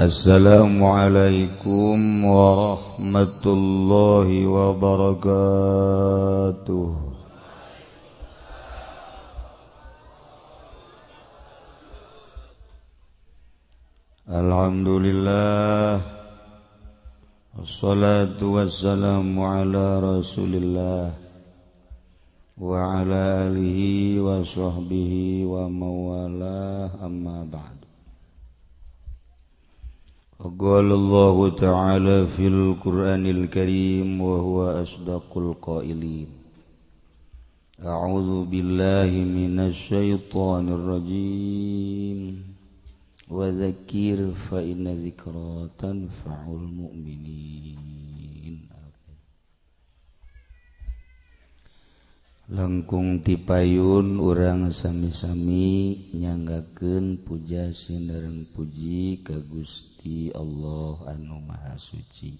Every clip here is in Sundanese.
Assalamualaikum warahmatullahi wabarakatuh. Alhamdulillah, wassalatu wassalamu ala rasulillah wa ala alihi wa sahbihi wa mawalah, amma ba'd. قال الله تعالى في القرآن الكريم وهو أصدق القائلين أعوذ بالله من الشيطان الرجيم وذكر فإن ذكرى تنفع المؤمنين. Langkung tipayun urang sami-sami nyanggakeun puja sinareng puji ka Gusti Allah anu Maha Suci.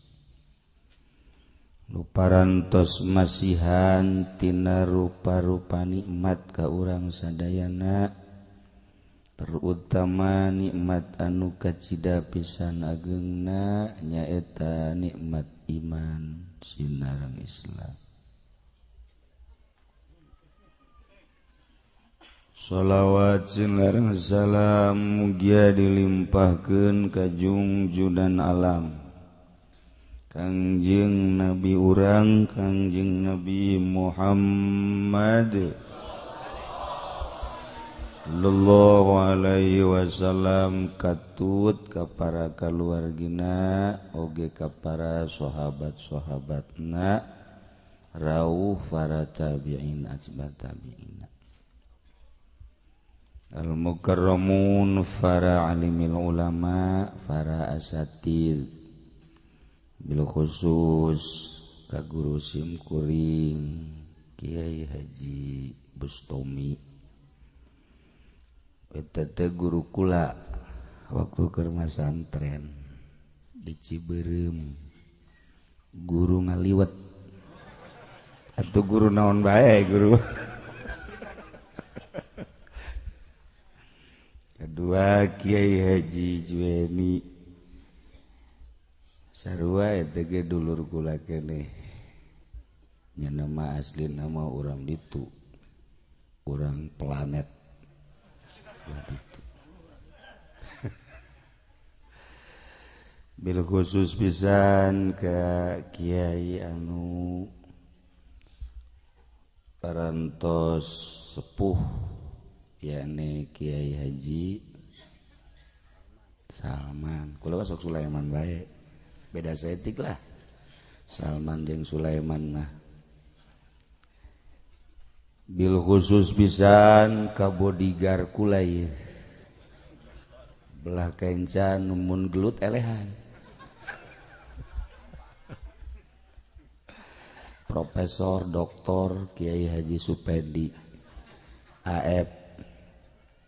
Nu parantos masihan tina rupa-rupa nikmat ka urang sadayana, terutama nikmat anu kacida pisan ageungna nyaeta nikmat iman sinareng Islam. Shalawat sinareng salam mugia dilimpahkeun ka jungjunan alam Kangjeng Nabi urang Kangjeng Nabi Muhammad sallallahu alaihi wasallam, katut ka para kaluargina oge ka para sahabat-sahabatna, rauh para tabi'in atba tabi'in, al-mukarramun, para alimil ulama, para asatid, bil khusus ka guru simkuring Kiai Haji Bustomi. Eta teh guru kula waktu keur masantren di Cibeureum, guru ngaliwet atuh guru naon bae guru. Kedua Kiai Haji Jueni sarua eta ge dulur kula keneh, nya nama asli nama urang ditu, urang planet lah ditu. Bil khusus pisan ka Kiai anu parantos sepuh, yakni Kiai Haji Salman. Kula sok Sulaiman bae, beda saeutik lah Salman jeung Sulaiman mah. Bil khusus pisan ka bodyguard kula ieu, belah kenca numun gelut elehan, Profesor Doktor Kiai Haji Supedi AF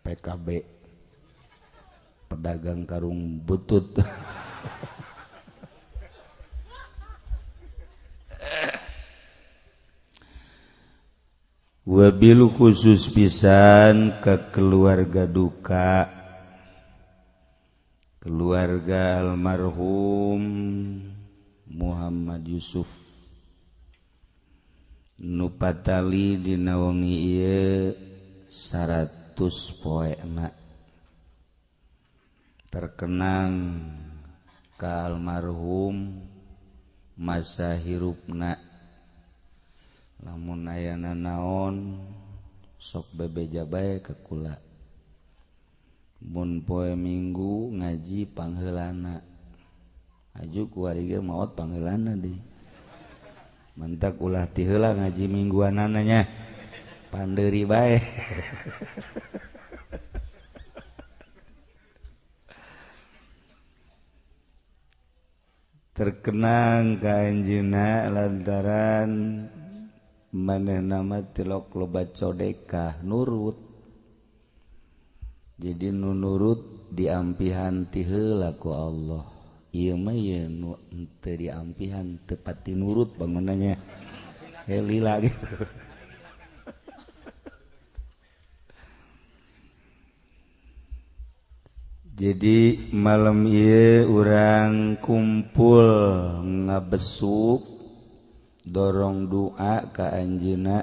PKB, pedagang karung butut. Wabil khusus pisan ke keluarga duka, keluarga almarhum Muhammad Yusuf nu patali dina wengi ieu 100 poena, terkenang ka almarhum masa hirupna. Lamun ayana naon sok bebeja bae ka kula, mun poe Minggu ngaji pangheulana, aju kuari ge maot pangheulana deui, mantak ulah ti heula ngaji mingguanana nya, pandeuri bae. Terkenang ka anjeunna lantaran manehna mah tilok loba codekah nurut, jadi nu nurut diampihan ti heula ku Allah. Ieu mah ieu nu teu diampihan teu pati nurut bangunannya lila gitu. Jadi malam ieu urang kumpul ngabesuk dorong doa ka anjeunna,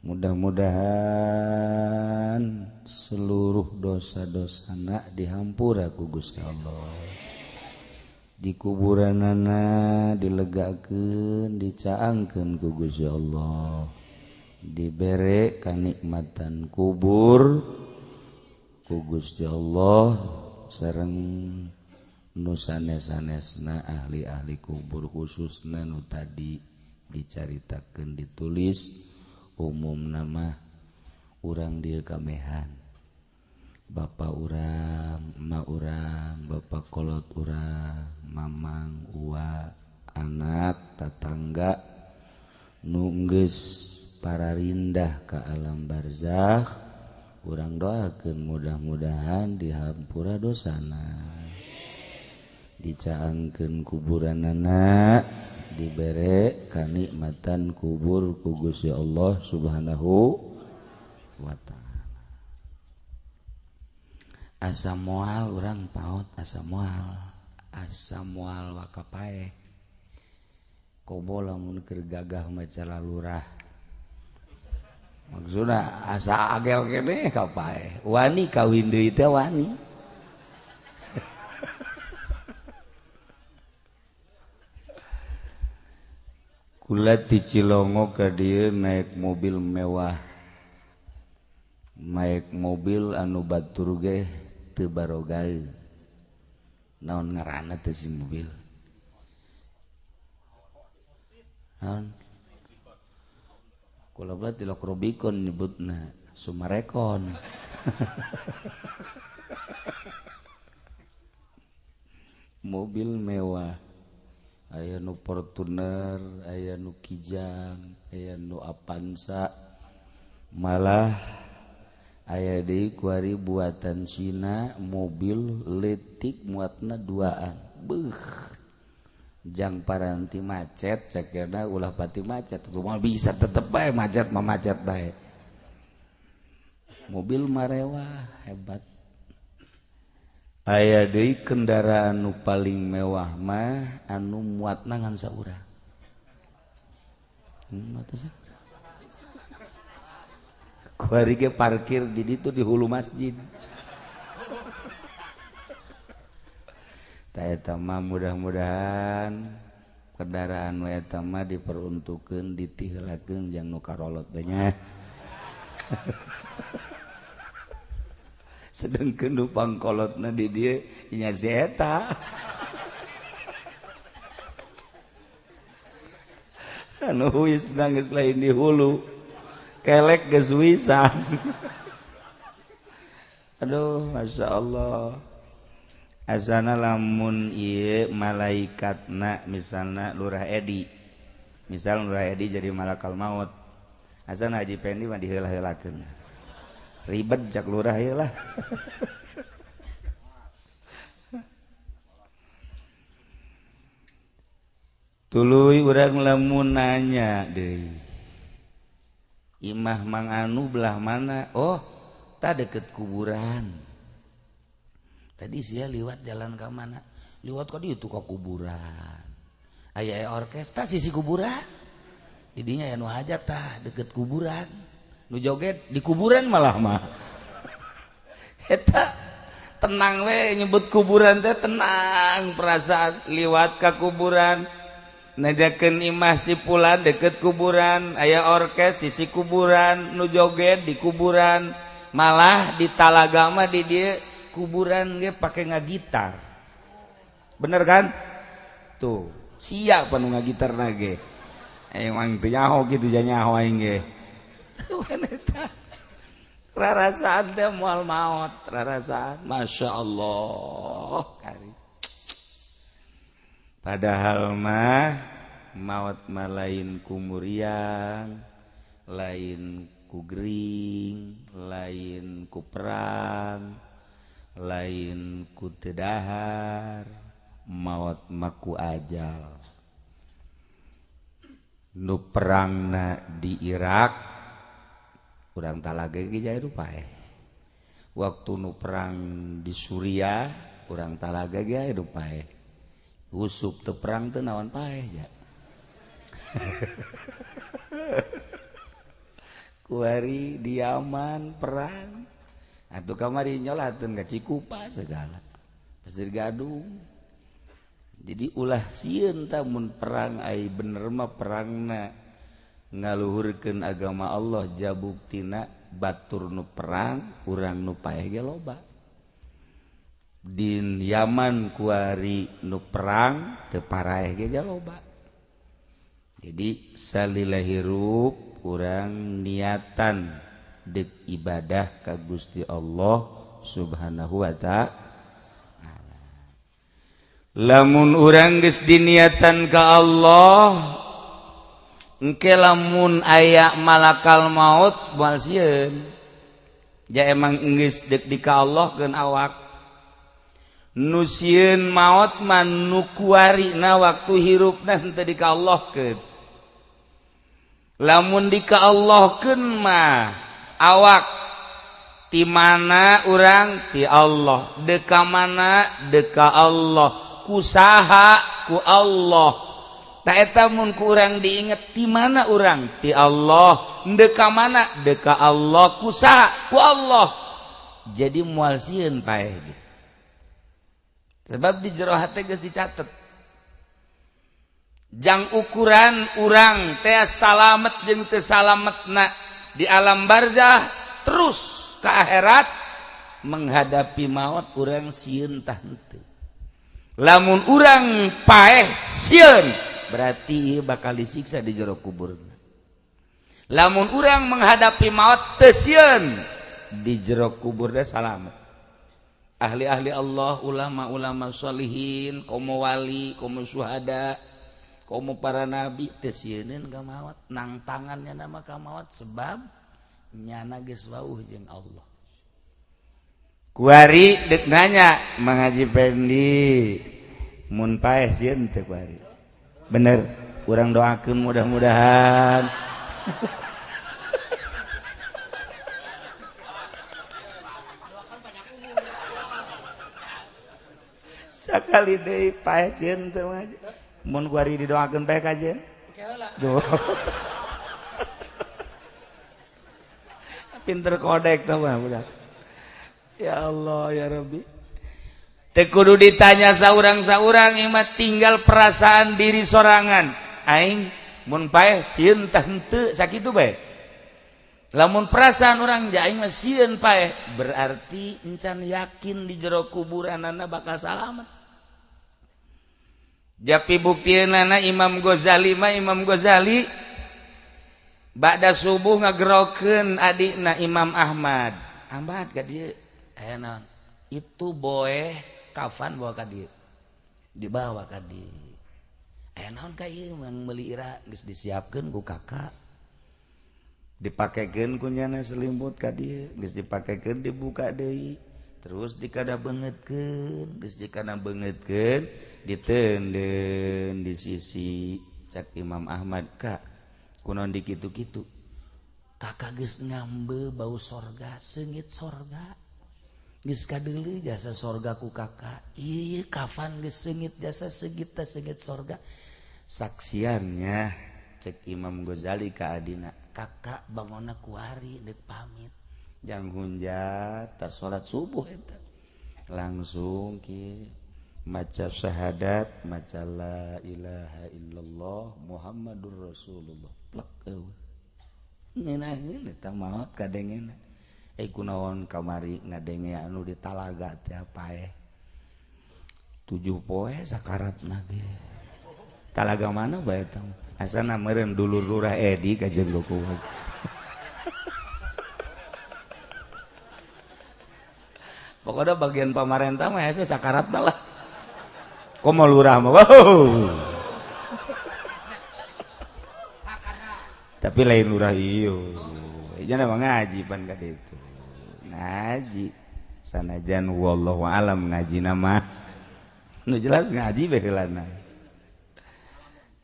mudah-mudahan seluruh dosa-dosana dihampura ku Gusti Allah, di kuburanana dilegakeun, dicaangkeun ku Gusti Allah, dibere kanikmatan kubur ku Gusti Allah sareng nu sanes-sanesna ahli-ahli kubur, khususna nu tadi dicaritakeun ditulis. Umum nama urang dieu kamehan, bapak urang, emak urang, bapak kolot urang, mamang, uwa, anak, tatangga nu geus pararindah ka alam barzakh, urang doakeun mudah-mudahan dihampura dosana, dicaangkeun kuburanana, dibere kanikmatan kubur ku Gusti Allah Subhanahu wa ta'ala. Asa moal urang paot, asa moal, asa moal wakapae kobo lamun keur gagah maca lalurah, maksudna asa agel keneh kapae wani kawin deui teh wani. Kula ti Cilongo ka dieu naik mobil mewah, naik mobil anu batur ge teu barogaeun. Naon ngaranna teh si mobil? Naon? Kula mah ti Lok Rubicon nyebutna Sumarekon. Mobil mewah, aya nu Fortuner, aya nu Kijang, aya nu Avanza, malah aya deui kuari buatan Cina mobil leutik muatna duaan. Beuh, jang paranti macet cekena ulah pati macet, tuh mah bisa tetep bae macet mah macet bae. Mobil marewah hebat. Aya deui kendaraan nu paling mewah mah anu muatna ngan saurang. Muatna saurang. Kuari ge parkir di ditu di hulu masjid. Ta eta mah mudah-mudahan kendaraan nu eta mah diperuntukeun ditiheulakeun jang nu karolot teh nya. Sedengkeun nu pangkolotna di dieu nya si eta. Anu huisna geus lain di hulu, kelek geus wisan. Aduh, Masya Allah. Asana lamun ieu malaikatna misalna Lurah Edi, misal Lurah Edi jadi malakal maut, asana Haji Pendi mah diheula-heulakeun, ribet cak lurah ieu lah. Tuluy urang lamun nanya deui, imah Mang Anu belah mana? Oh, ta deket kuburan. Tadi sia liwat jalan ka mana? Liwat ka ditu ka kuburan. Aya orkestra sisi kuburan. Didinya aya nu hajat tah deket kuburan. Nu joget di kuburan malah mah. Eta tenang we nyebut kuburan teh tenang perasaan liwat ka kuburan. Najakeun imah si pulan deket kuburan, aya orkes sisi kuburan, nu joget di kuburan, malah di talaga mah di dieu kuburan ge pake ngagitar. Bener kan? Tuh, siapa nu ngagitar ge? Emang teu nyaho kitu nyaho aing ge. Wanita rarasaan teh moal maot, rarasaan Masya Allah. Kari. Padahal mah maot mah lain ku muriang, lain ku gering, lain ku perang, lain ku teu dahar, maot mah ku ajal. Nu perangna di Irak urang talaga ge jaya rupae. Waktu nu perang di Suriah urang Talaga ge hidup paeh. Usup teu perang teu naon paeh ya. Kuari di Yaman perang atuh kamari nyolateun ka Cikupa segala. Pasir Gadung. Jadi ulah sieun tah mun perang ai bener mah perangna ngaluhurkeun agama Allah jabuktina batur nu perang urang nu paeh ge loba. Di Yaman kuari nu perang teu paraeh ge loba. Jadi salila hirup urang niatan deuk ibadah ka Gusti Allah Subhanahu wa ta'ala. Lamun urang geus diniatan ka Allah engke lamun aya malakal maut moal sieun. Ja emang geus deuk di ka Allah keun awak. Nu sieun maot mah nu kuarina waktu hirupna henteu di ka Allahkeun. Lamun di ka Allahkeun mah awak ti mana urang ti Allah, deuk ka mana deuk ka Allah, ku saha ku Allah. Ta eta mun ku urang diinget ti mana urang ti Allah, deuk ka mana deuk ka Allah, ku saha ku Allah. Jadi moal sieun paeh ge. Sebab di jero hate geus dicatet. Jang ukuran urang teh salamet jeung teu salametna di alam barzah terus ke akhirat menghadapi maut urang sieun tah henteu. Lamun urang paeh sieun berarti bakal disiksa di jero kuburna. Lamun urang menghadapi maut teu sieun di jero kuburna salamet. Ahli-ahli Allah, ulama-ulama sholihin, komo wali, komo suhada, komo para nabi teu sieun ka maot, nang tangannya nama ka maot sebab nyana geus wauh jeung Allah. Kuari deuk nanya Mang Haji Pendi, mun paeh sieun teu kuari? Bener, urang doakeun mudah-mudahan. Sakali deui paeh sieun teu mah. Mun kuari didoakeun paeh kajeun. Duh. Pinter kodek tah mah budak. Ya Allah ya Rabbi. Teu kudu ditanya saurang-saurang ieu mah tinggal perasaan diri sorangan. Aing mun paeh sieun tah henteu sakitu bae. Lamun perasaan orang aing mah sieun paeh berarti encan yakin di jero kuburanana bakal salamet. Japi buktianana Imam Ghazali mah Imam Ghazali ba'da subuh ngagerokeun adikna Imam Ahmad. Ahmad ka dieu aya naon? Itu boeh kafan bawa ka dieu. Dibawa ka dieu. Aya naon ka ieu mang meuli ira geus disiapkeun ku kakak. Dipakekeun ku nyana selimut ka dieu, geus dipakekeun dibuka deui, terus dikada beungeutkeun, geus dikada beungeutkeun, diteunden di sisi cak Imam Ahmad ka kunaon dikitu-kitu. Kakak geus ngambe bau sorga, seungit sorga. Geus kadeuleu jasa sorga ku kakak. Ieu kafan geus seungit jasa seungit teh seungit sorga. Saksiannya cek Imam Ghazali ka adina, kakak bangona kuari deuk pamit. Jang hunjat tar salat subuh eta. Langsung ki maca syahadat, maca la ilaha illallah Muhammadur Rasulullah. Plek eueuh. Ngeunaheun eta maot kadengena. Kunaon kamari ngadenge anu di Talaga teh paeh. 7 poe sakaratna ge. Talaga mana bae eta? Asana meureun dulur lurah Edi ka jeung kumaha. Pokoknya bagian pamarentah mah hese sakaratna lah. Komo lurah mah. Wow. Tapi lain lurah ieu. Nya mah ngaji pan ka ditu. Ngaji. Sanajan wallahu alam ngajina mah. Nu jelas ngaji bae heulana.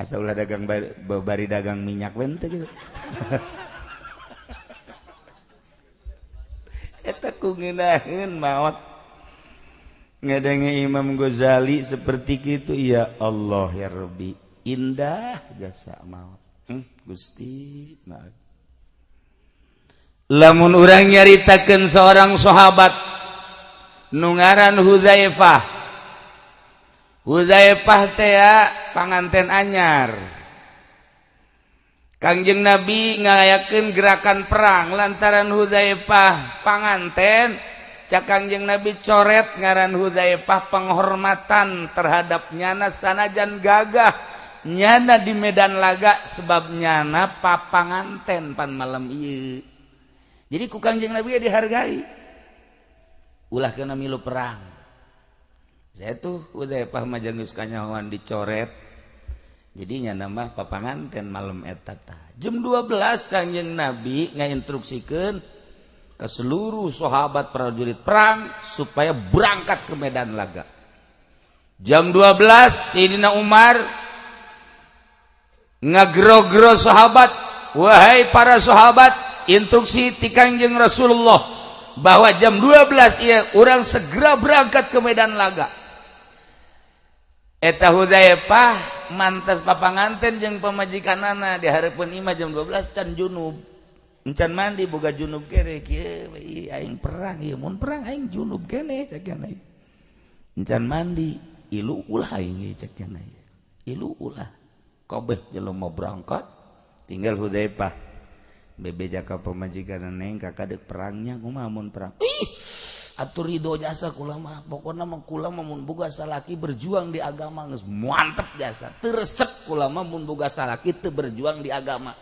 Asa ulah dagang bari dagang minyak we teh gitu. Eta Ku ngeunaheun maot. Ngadenge Imam Ghazali seperti itu, ya Allah ya Rabbi, indah jasa maut. Gusti, nah. Lamun urang nyaritakeun seorang sahabat nu ngaran Huzaifah. Huzaifah teh panganten anyar. Kangjeng Nabi ngayakeun gerakan perang lantaran Huzaifah panganten, cak Kangjeng Nabi coret ngaran Huzaifah penghormatan terhadap nyana sanajan gagah nyana di medan laga sebab nyana papanganten pan malam ieu. Jadi ku Kangjeng Nabi dihargai. Ulah kena milu perang. Saya tuh Huzaifah mah geus kanyahoan dicoret. Jadinya nama papanganten malam eta tah. Jam 12 Kangjeng Nabi ngainstruksikeun ke seluruh sahabat prajurit perang supaya berangkat ke medan laga. Jam 12 Sayyidina Umar ngagro-gro sahabat, wahai para sahabat, instruksi ti Kangjeng Rasulullah bahwa jam 12 ieu urang segera berangkat ke medan laga. Eta Huzaifah mantas papanganten jeung pamajikanana di hareupeun imah jam 12 can junub. Encan mandi boga junub kene kieu aing perang ieu mun perang aing junub kene cek aing. Encan mandi ilu ulah aing cek ilu ulah. Kabeh jelema berangkat tinggal Huzaifah. Bebeja ka pamajikan neng kakak deuk perangnya kumaha mun perang. Ih atur ridho jasa kula mah pokona mah kula mah mun boga salaki berjuang di agama geus mantep jasa teu resep kula mah mun boga salaki teu berjuang di agama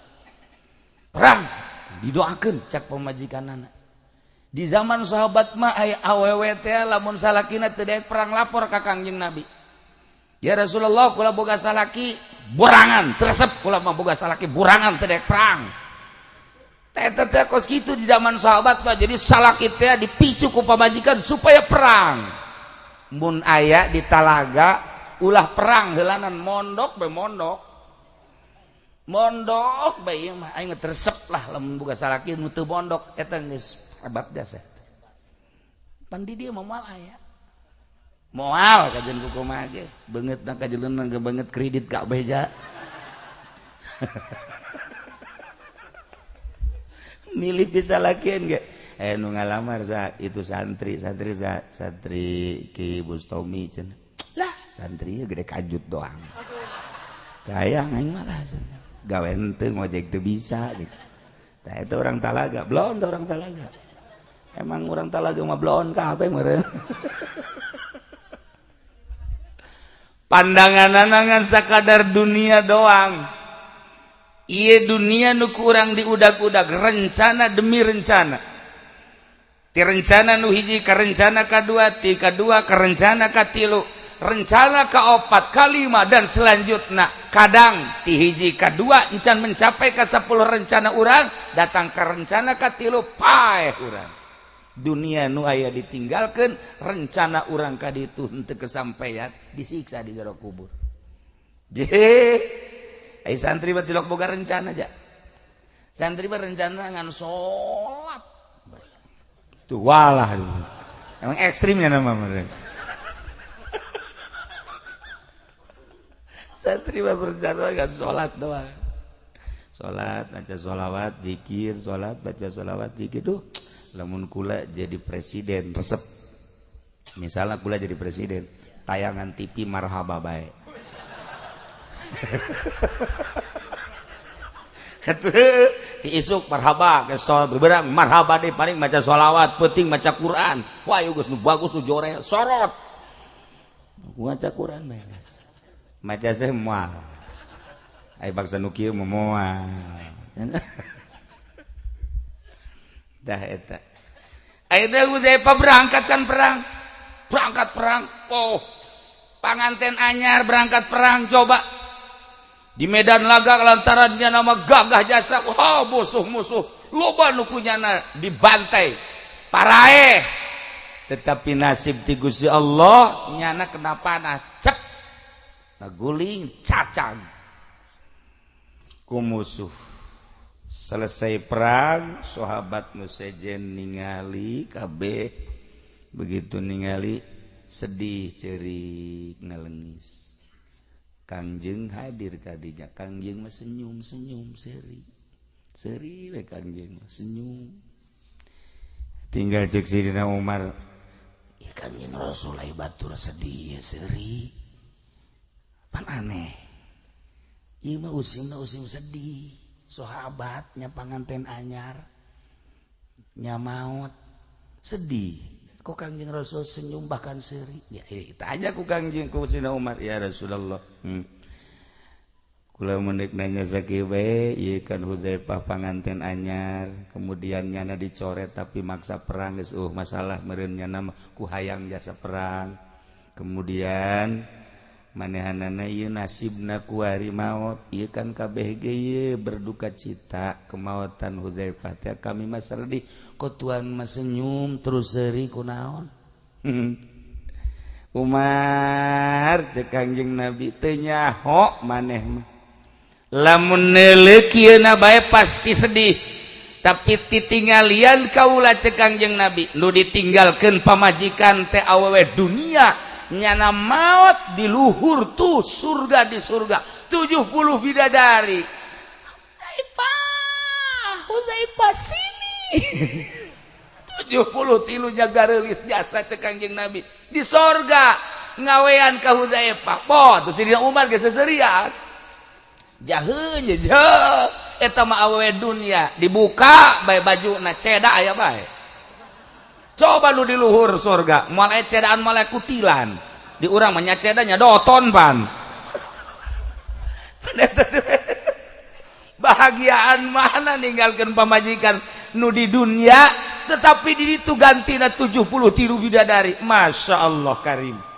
perang didoakeun cak pamajikanana. Di zaman sahabat mah aya awewe teh lamun salakina teu daek perang lapor ka Kangjeng Nabi, ya Rasulullah kula boga salaki borangan teu resep kula mah boga salaki borangan teu daek perang. Eta teh kos kitu di zaman sahabat mah. Jadi salaki teh dipicu ku pamajikan supaya perang. Mun aya di talaga ulah perang heulanan mondok be mondok. Mondok bae ieu mah aing mah resep lah lamun boga salaki nu teu mondok eta geus hebat jasa. Pan di dieu mah moal aya. Moal kajian ku kumaha ge beungeutna kajeunna ge beungeut kredit ka beja. Milih bisa lakian ge nu ngalamar sa itu santri santri sa santri Ki Bustomi cenah lah santri gede kajut doang kayang aing malah gawe henteu ngojek teu bisa gitu. Tah eta orang Talaga blon orang Talaga emang orang Talaga mah blon kabeh meureun. Pandangan-pandangan sakadar dunia doang. Ieu dunia nu kurang diudag-udag rencana demi rencana. Ti rencana nu hiji ka rencana kadua, ti kadua ka rencana katilu, rencana ka opat, kalima dan selanjutnya. Kadang ti hiji kadua encan mencapai ka 10 rencana urang, datang ka rencana katilu paeh urang. Dunia nu aya ditinggalkeun, rencana urang ka ditu henteu kesampaian, disiksa di jero kubur. Jeh. Ai santri mah tilok boga rencana aja. Santri mah rencana ngan salat. Tuh walah. Emang ekstrimnya nama mereka. Santri mah berencana ngan salat doang. Salat, baca sholawat, zikir, salat, baca sholawat, zikir. Duh, lamun kula jadi presiden resep. Misalnya kula jadi presiden, tayangan TV marhaba bae. Ti isuk marhaba ke sol berberang marhaba deh paling maca sholawat penting maca Quran. Wah ieu geus nu bagus nu jore sorot. Maca Quran bae geus. Maca seh moal. Ai bangsa nu kieu mah moal. Dah eta. Ayeuna Huzaifah berangkat kan perang. Berangkat perang. Oh. Panganten anyar berangkat perang coba. Di medan laga lantarannya nama gagah jasa, wah musuh-musuh loba nu kunyana dibantai paraeh. Tetapi nasib ti Gusti Allah nyana kena panah cep ngaguling cacang ku musuh. Selesai perang, sahabat nu sejen ningali kabeh. Begitu ningali, sedih, cerik, ngalengis. Kangjeng hadir kadinya. Kangjeng mah senyum senyum, seri seri we. Kangjeng mah senyum. Tinggal cek Sidina Umar, "Ih, Kangjeng Rasul ai batur sedih ya seri, pan aneh. Ieu mah usimna usim sedih, sahabatnya panganten anyar nya maut sedih, kok Kangjeng Rasul senyum, bahkan seri ya?" Tanya ku Kangjeng, ku Sidina Umar, "Ya Rasulullah, Kula mendek nanya sakieu bae, ieu kan Hudzaifah panganten anyar, kemudian nyana dicoret tapi maksa perang, geus masalah meureun nyana ku hayang jasa perang. Kemudian manehanana ieu nasibna kuari maot, ieu kan kabeh ge ieu berduka cita kemautan Hudzaifah teh. Kami mah sedih, kok tuan mah senyum terus seuri, kunaon?" "Umar," cek Kangjeng Nabi, "teu nyaho maneh mah. Lamun neuleuh kieu bae pasti sedih, tapi titinggalian kaula," cek Kangjeng Nabi, "nu ditinggalkeun pamajikan teh awewe dunia, nyana maot di luhur tuh surga, di surga 70 bidadari. Huzaifah, Huzaifah, sini." 73 jaga reulis jasa, cek Kangjeng Nabi, di sorga ngawean ka Huzaifah. Boh, tuh Sidina Umar geus seserian. Jaheun je eta mah awewe dunia, dibuka bae baju na ceda aya bae. Coba lu di luhur surga moal aya cedaan, moal aya kutilan. Di urang mah nya cedanya doton pan. Bahagiaan mana ninggalkeun pamajikan nu di dunia, tetapi di itu gantina 73 bidadari? Masya Allah karim.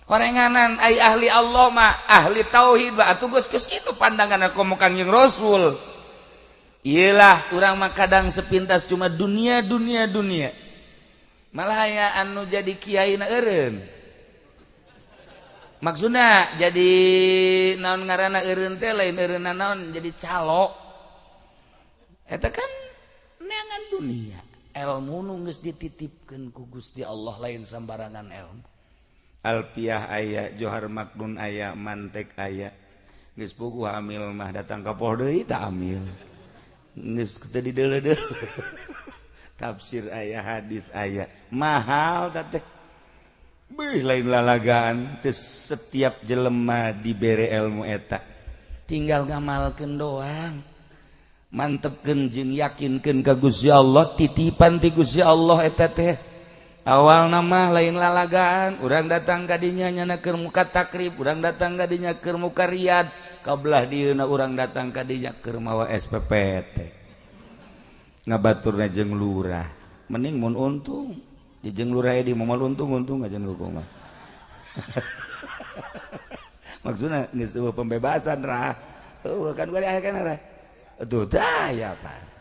Horenganan ai ahli Allah mah, ahli tauhid mah atuh geus geus kitu pandangan komo Kangjeng Rasul. Iyalah, urang mah kadang sepintas cuma dunia, dunia, dunia. Malah aya anu jadi kiai na eureun, maksudnya jadi naon ngaranna, eureun teh lain eureun naon, jadi calo eta kan neangan dunia. Ilmu nu geus dititipkeun ku Gusti Allah lain sambarangan ilmu. Alfiah aya, Johar Maknun aya, mantek aya, geus puguh amil mah datang ka poh deui tak amil, geus teu dideuleu. Tafsir aya, hadis aya, mahal teh. Beuh, lain lalagaan teu setiap jelema dibere ilmu eta, tinggal ngamalkeun doang, mantepkeun jeung yakinkeun ka Gusti Allah, titipan ti Gusti Allah eta teh. Awal nama lain lalagaan. Urang datang kadinya nyana keur muka Takrib, urang datang kadinya keur muka Riyad, kabelah dieuna urang datang kadinya keur mawa SPPT, ngabaturna jeung lurah. Mending mun untung di jeung lurah di moal untung, untung aja nu mah. Maksudna geus pembebasan rah, oh, kan gua kan rah tuh dah ya, Pak.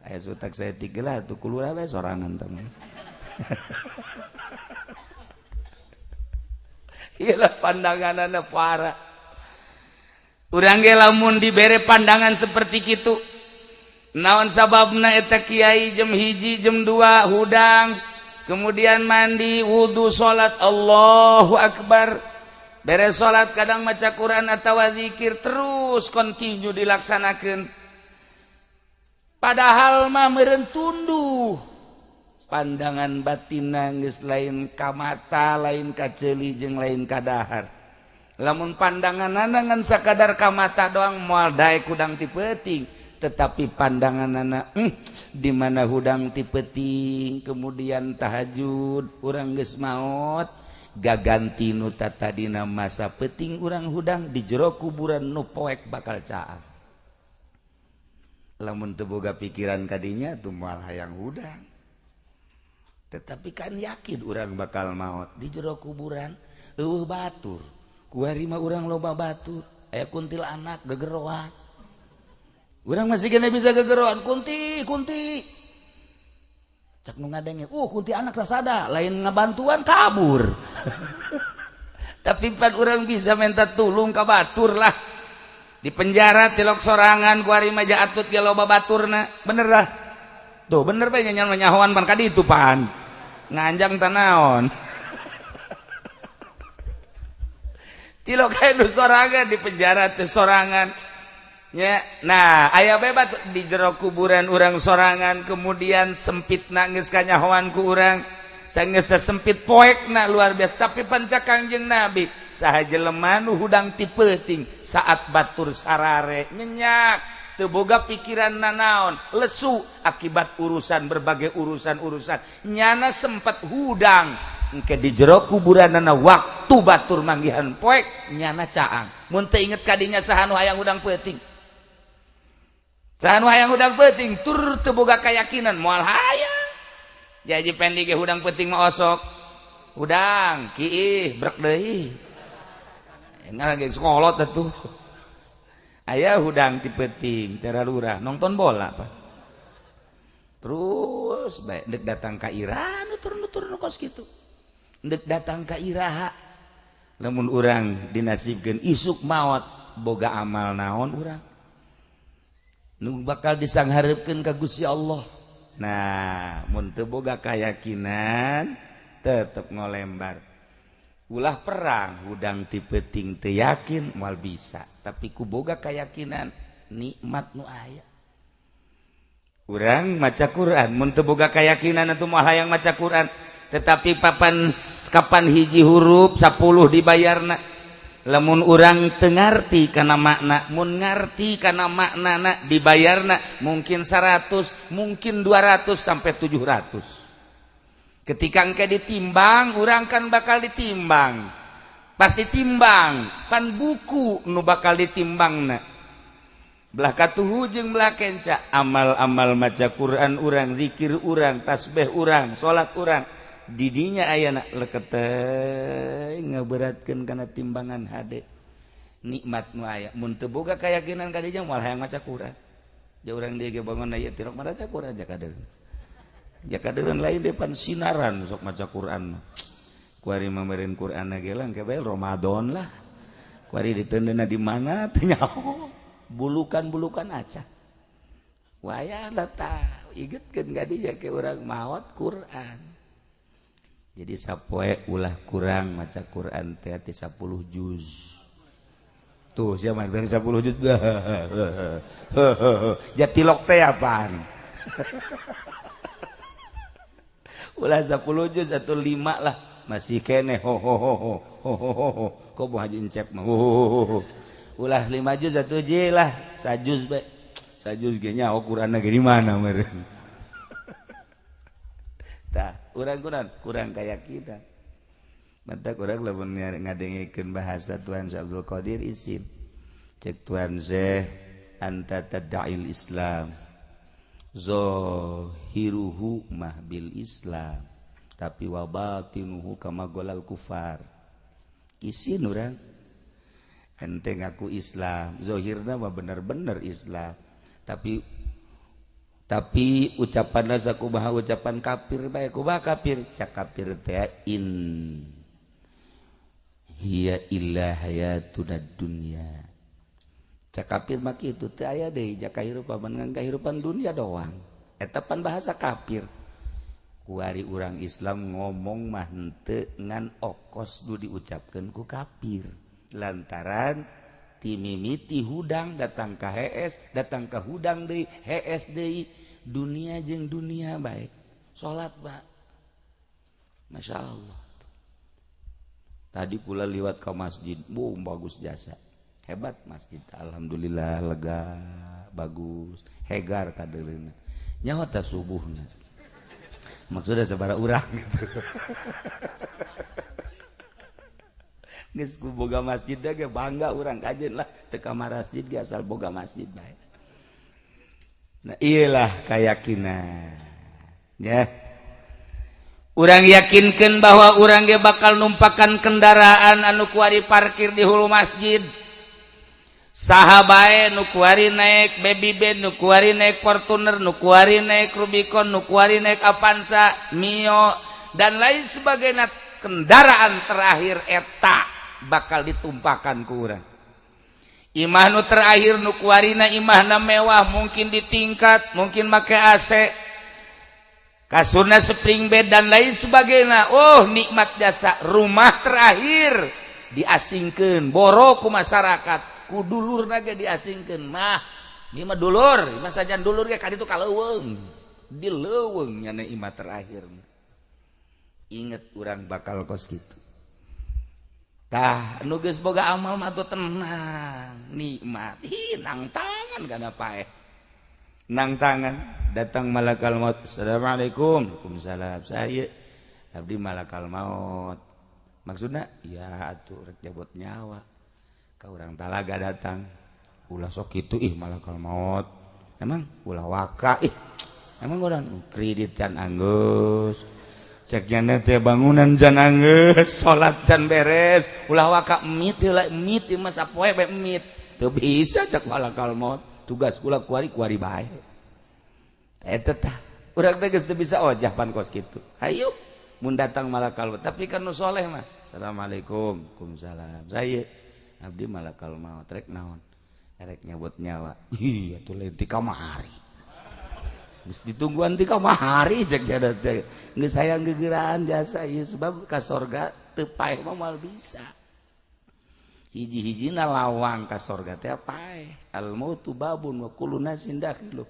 Aya sutak saya tiga lah tuh kulurah bae sorangan teman. Iyalah, pandangan anak para urang ge lamun dibere pandangan seperti gitu, naon sababna eta kiai jam 1, jam 2 hudang, kemudian mandi, wudhu, salat, Allahu akbar, beres salat kadang maca Quran atau zikir terus kontinu dilaksanakan, padahal mah meureun tunduh pandangan batin geus lain ka mata, lain ka ceuli, jeung lain ka dahar. Lamun pandangan ngan sakadar ka mata doang, moal daek hudang ti peuting. Tetapi pandangan anak di mana hudang ti peuting, kemudian tahajud, urang geus maot, gaganti nu tadina masa peuting urang hudang, di jero kuburan nu poek bakal caang. Lamun teu boga pikiran kadinya tuh, moal hayang hudang. Tetapi kan yakin urang bakal maot, di jero kuburan eueuh batur. Kuari mah urang loba batur, aya kuntil anak gegeroan, urang masih kena bisa gegeroan, "Kunti, kunti," cak nu ngadenge, "Kunti anak sasada," lain ngabantuan, kabur. Tapi pan urang bisa minta tulung ka batur lah. Di penjara tilok sorangan kuari mah atut ge loba baturna. Bener lah. Tuh bener bae nyanyian nyahoan pan ka ditu pan. Nganjang tanaon. Tilok aya nu sorangan di penjara teh sorangan. Nya, nah aya bae batu di jero kuburan urang sorangan kemudian sempit nangis kanyahoan ku urang. Sanggeus teh sempit poekna luar biasa tapi panca Kangjeng Nabi saha jelema nu hudang ti peuting saat batur sarare nyenyak teu boga pikiran nanaon lesu akibat urusan berbagai urusan-urusan nyana sempat hudang engke di jero kuburanana waktu batur manggihan poek nyana caang mun teu inget kadinya saha nu hayang hudang peuting saha nu hayang hudang peuting tur teu boga keyakinan moal hayang. Jadi pendi ge hudang peuting mah osok hudang kiih brek deui ngan ge sekolot atuh aya hudang ti peuting cara lurah nonton bola Pak terus bae deuk datang ka Iran nutur-nutur nu kos kitu deuk datang ka Iraha lamun urang dinasibkeun isuk maot boga amal naon urang nu bakal disanghareupeun ka Gusti Allah. Nah, mun teu boga keyakinan tetep ngolembar. Ulah perang hudang ti peuting teu yakin moal bisa, tapi ku boga keyakinan nikmat nu aya. Urang maca Quran mun teu boga keyakinan atuh moal hayang maca Quran, tetapi papan kapan hiji huruf 10 dibayarna. Lamun urang teu ngarti kana makna, mun ngarti kana maknana dibayarna mungkin 100, mungkin 200 sampai 700. Ketika engke ditimbang, urang kan bakal ditimbang. Pasti timbang, pan buku nu bakal ditimbangna. Belah katuhu jeung belah kenca, amal-amal maca Quran urang, zikir urang, tasbih urang, salat urang. Didinya ayana leketeh ngaberatkeun kana timbangan hade nikmat nu aya mun teu boga keyakinan ka dinya moal hayang maca Quran. Ja urang dieu ge bangun aya tirok maca Quran ja kadeun. Ja kadeun lain depan sinaran sok maca Quran mah. Kuari mah meureun Quran ge lah engke bae Ramadan lah. Kuari diteundeuna di mana teu nyaho. Bulukan-bulukan aca. Wayahna tah igetkeun ka dinya ke urang maot Quran. Jadi sapoe ulah kurang maca Quran teh 10 juz. Tuh siapa main 10 juz. Jatilok teh apaan? Ulah 10 juz atau 5 lah. Masih keneh ho ho ho ho ho ho ho. Kok bu Haji Encep mah ho ho ho. Ulah 5 juz atau J lah, sajuz bae. Sajuz ge nyaho Qur'anna ge di mana meureun. Tah, urang kurang keyakinan. Mata kurang lamun ngadengekeun bahasa Tuhan Syekh Abdul Qadir isin. Cek Tuhan Syekh anta tad'il Islam. Zahiruhu mah bil Islam, tapi wa batinuhu kama golal kufar. Isin urang. Ente ngaku Islam, zahirna mah bener-bener Islam, tapi ucapan sakumaha ucapan kafir bae kumaha kafir cak kafir teh in hiya illa hayatuna dunya cak kafir mah kitu teu aya deui ja kahirupan ngan kahirupan dunia doang eta pan bahasa kafir kuari urang Islam ngomong mah henteu ngan okos nu diucapkeun ku kafir lantaran timimiti hudang datang ka HS datang ka hudang deui HS deui dunia jeung dunia baik salat Pak Masya Allah. Tadi pula liwat ke masjid, boom bagus jasa hebat masjid, alhamdulillah lega bagus hegar kadeuleuna nyaho tah subuhna maksudnya sabaraha urang gitu. Geus ku boga masjid ge bangga urang kajeun lah teu ka masjid ge asal boga masjid bae. Nah iyalah keyakinan ya. Urang yakinkan bahwa urang ge bakal numpakan kendaraan anu kuari parkir di hulu masjid. Saha bae nu kuari naik baby band, nu kuari naik Fortuner, nu kuari naik Rubicon, nu kuari naik Avanza, Mio dan lain sebagainya, kendaraan terakhir eta bakal ditumpakan ku urang. Imah nu terakhir nu kuarina imahna mewah, mungkin ditingkat, mungkin make AC, kasurna spring bed dan lain sebagainya. Oh, nikmat jasa rumah terakhir diasingkeun boro ku masyarakat, ku dulurna ge diasingkeun mah. Ieu mah dulur, imah sajan dulur ge ka ditu ka leuweung. Di leuweung nyana imah terakhir. Inget urang bakal kos kitu. Tah, nu geus boga amal mah tuh tenang, nikmat. Ih, nang tangan kana paeh. Nang tangan datang malakal maut. Assalamualaikum. Waalaikumsalam. Saya abdi malakal maut. Maksudna ya atuh rek jabot nyawa. Ka urang talaga datang. Ulah sok kitu ih malakal maut. Emang ulah waka ih. Emang urang kredit can anggeus. Cek nyana teh bangunan can anggeus, salat can beres, ulah waka emit heula emit ieu mah sapoe bae emit. Teu bisa cek malakal maut. Tugas kula kuari kuari bae. Eta tah urang teh geus teu bisa ojah pan kos kitu. Hayu mun datang malakal maut, tapi kan nu soleh mah. Assalamualaikum. Waalaikumsalam. Saya abdi malakal maut rek naon? Rek nyabot nyawa. Ih, atuh lain ti kamari. Geus ditungguan ti kamari cek jada teh. Geus hayang gegeraan jasa ieu sebab ka sorga teu paeh mah moal bisa. Hiji-hijina lawang ka sorga teh paeh. Al mautu babun wa kullu nasin dakhilu.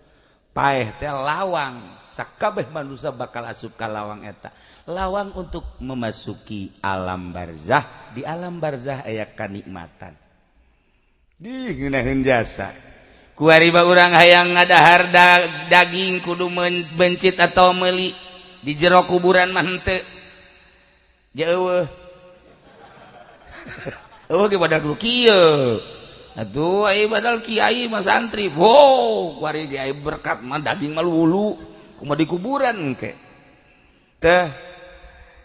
Paeh teh lawang, sakabeh manusia bakal asup ka lawang eta. Lawang untuk memasuki alam barzah. Di alam barzah aya kanikmatan. Di ngeunaheun jasa. Kuari ba urang hayang ngadahar daging kudu bencit atau meuli di jero kuburan mah henteu. Jeueuh. Eueuh ge badal kudu kieu. Atuh ai badal kiai mah santri. Wow, kuari ge ai berkat mah daging mah lulu. Kumaha di kuburan engke. Teh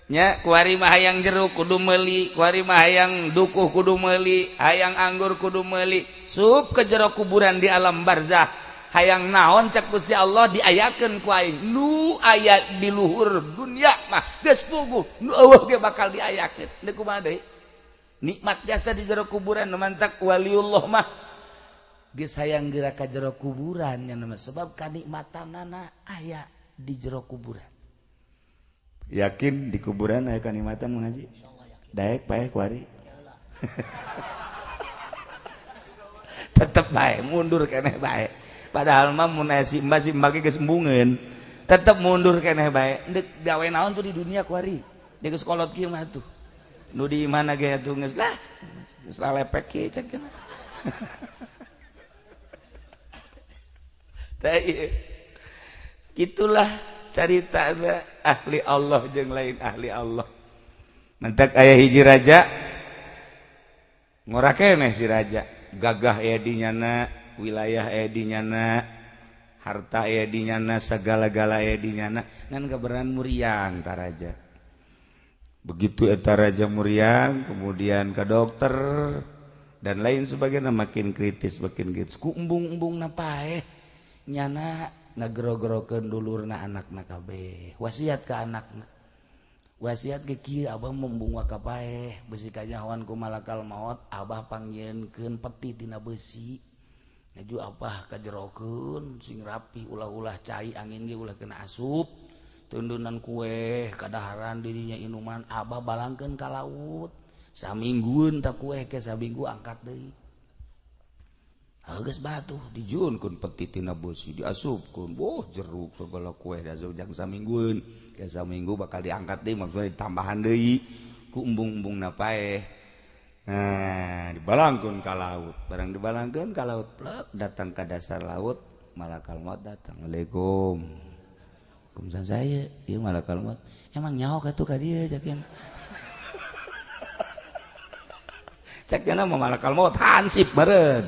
nya kuari mah hayang jeruk kudu meuli, kuari mah hayang dukuh kudu meuli, hayang anggur kudu meuli. Sup ke jero kuburan di alam barzah. Hayang naon cek Gusti Allah diayakeun ku aing. Nu aya di luhur dunia mah geus puguh, nu eueuh ge bakal diayakeun. Deuk kumaha deui? Nikmat jasa di jero kuburan nu mantak waliullah mah geus hayang geura ka jero kuburan nya mah sebab kanikmatanana aya di jero kuburan. Yakin di kuburan aya kanikmatan mengaji? Daek paeh kuari. Tetep bae mundur keneh bae. Padahal mah mun aya si mbah ge geus embungeun. Tetep mundur keneh bae. Deuk gawe naon tuh di dunia kuari? Deuk geus kolot kieu mah tuh. Nu di mana ge atuh geus lah. Geus lalepek kieu cek cenah. Tah ieu. Gitulah carita ahli Allah jeung lain ahli Allah. Mantak aya hiji raja ngora keneh si raja, gagah aya di nyana, wilayah aya di nyana, harta aya di nyana, segala-gala aya di nyana, ngan kaberan muriang ta raja. Begitu eta raja muriang, kemudian ke dokter dan lain sebagainya makin kritis, makin kritis. Ku embung-embung paeh nyana ngagero-gerokeun dulurna anakna kabeh, wasiat ka anakna. Wasiat ke kieu abah membung ka paeh, besi kanyahoan ku malakal maot, abah panggieunkeun peti tina besi. Ngaju abah kajerokeun sing rapi ulah-ulah cai angin ge ulah kena asup. Tundunan kue kadaharan dirinya inuman abah balangkeun ka laut. Saminggueun ta kue ke saminggu angkat deui. Geus batu dijunkeun peti tina besi diasupkeun, boh jeruk segala kue diasup jang saminggueun. Ke saminggu bakal diangkat deui maksudna ditambahan deui ku embung-embungna paeh. Nah, dibalangkeun ka laut. Barang dibalangkeun ka laut, plek datang ka dasar laut, malakal maut datang. Assalamualaikum. Waalaikumsalam saya, ieu malakal maut. Emang nyaho ka tuh ka dieu cek cenah. Cek cenah mah malakal maut hansip meureun.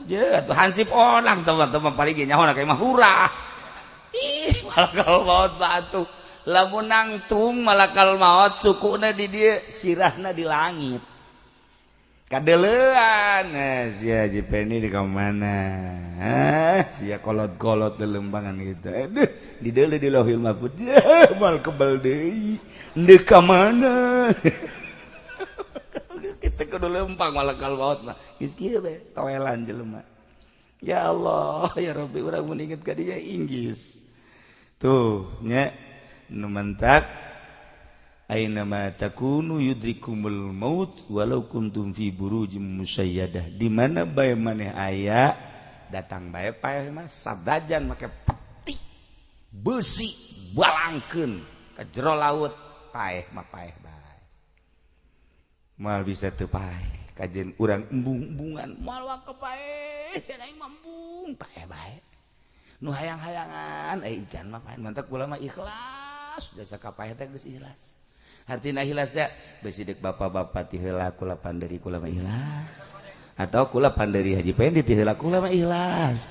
Je atuh hansip onang teman-teman paling ge nyaho na ka imah lurah. Ih, malakal maut batu. Lamun nangtung malakal maut sukuna di dieu, sirahna di langit. Kadeleuan sia Haji Peni di mana? Sia kolot-kolot delembangan gitu. Aduh, di deuleu di Lauhil Mahfuz. Mal kebal deui. Ndek ka mana? Geus kitu. Teu kudu leumpang malakal maut mah. Geus kieu bae toelan jelema. Ya Allah, ya Rabbi, urang mun inget ka dinya inggis. Tuh nya nu mentak aina ma takunu yudrikumul maut walau kuntum fi burujim musayyadah. Di mana bae maneh aya datang bae paeh mah sadajan make peti besi balangkeun ka jero laut paeh mah paeh bae. Moal bisa teu paeh kajen urang embung-embungan moal wa paeh cenah aing mah embung paeh bae. Nu hayang-hayangan ai ican mah paeh mantak kula mah ikhlas jasa ka paeh teh geus ikhlas. Hartina ikhlas teh besi dek bapak-bapak ti heula kula panderi kula mah ikhlas. Atau kula panderi Haji Pendi ti heula kula mah ikhlas.